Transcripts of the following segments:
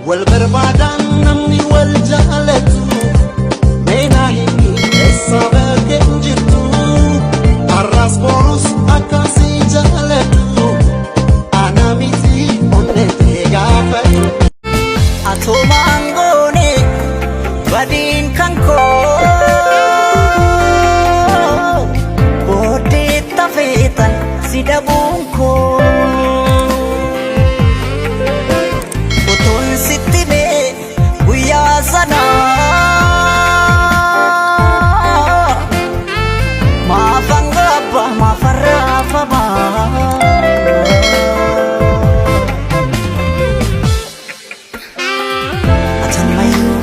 Wal barbaadaan namni wal jaalatu meenaa himi eessa bakkeen jirtu har'as borus akkasii jaalatu ana miti onnee gaafatu. Atumaan goone badiin kan koo booddee tafeetan si dhabuun koo utuun sitti mee guyyaa sanaa maafan gaabba maafan raafamaa. Atammayyuu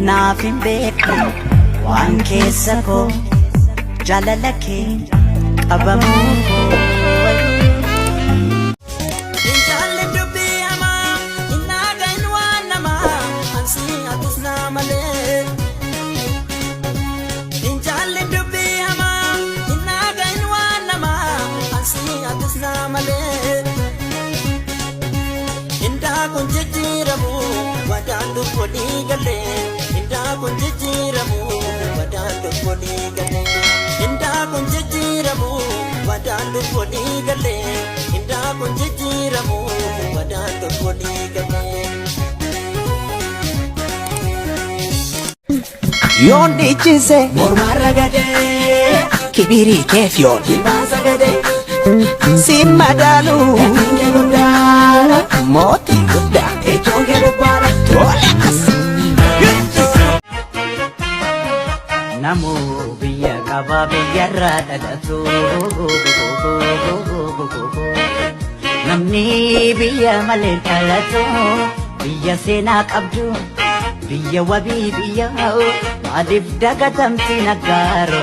naaf hin beeku waan keessa koo jaalala kee qabamuu koo. Intalli dubbii hamaa hin dhagahin waan namaa ansii atus naa malee. Intalli dubbii hamaa hin dhagahin waan namaa ansii atus naa malee. Indaa kun jijjiiramu wadaan walii galee. Indaa kun jijjiiramu wadaan walii galee. Indaa kun jijjiiramu wadaan walii galee. Indaa kun jijjiiramu wadaan walii galee. Yoon dhiichise mormarra gadee kibirii keef yoon jilbaan sagadee si madaalu guddaa mootii guddaa teechoon kee gubbaadha tole as. Namuu biyya qabaa biyyarraa dhalatu. Namni biyya malee dhalatu biyya seenaa qabdu biyya wabii biyya maaliif dagatamti naggaaro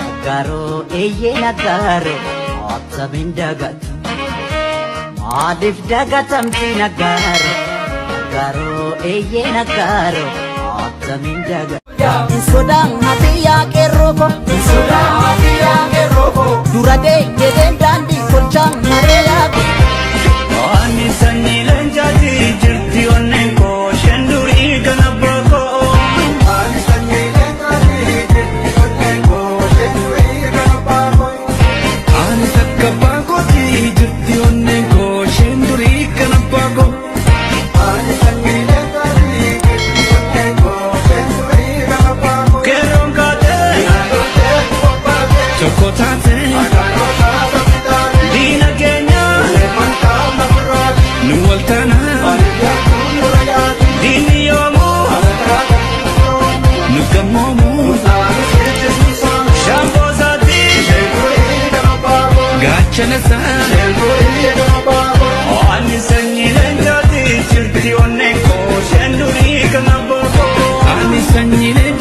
naggaaro eeyyee naggaaro attamiin dagatu maaliif dagatamti naggaaro naggaaro eeyyee naggaaro attamiin dagatu. Sodaan hatiyyaa qeerroo ko. Sodaan hatiyyaa qeerroo ko. Dura deeyyeen daandii tolchaa maree yaaqu. Ani sanyii leencaati jirti onneen koo isheen durii kan abbaa koo. Ani sanyii leencaati jirti onneen koo isheen durii kan abbaa koo. Ani takka abbaa kooti jirti onneen koo isheen durii kan abbaa koo. Ani sanyii leencaati jirti onneen koo isheen durii kan abbaa koo. Qeerroon kaatee Naannoo qophaa'e tokko taate akaakota sabitaane diina keenya leemantaa mafurraati nu wal taana baadiyyaa kun dura yaati diinni yoomuu alataa kan nu gammoomu saani sichisiisan shaamboo isaati isheen durii kan abbaa koo. Gaachana isaa. Isheen durii kan abbaa koo. Ani sanyii leencaati jirti onneen koo isheen durii kan abbaa koo. Ani sanyii leencaati.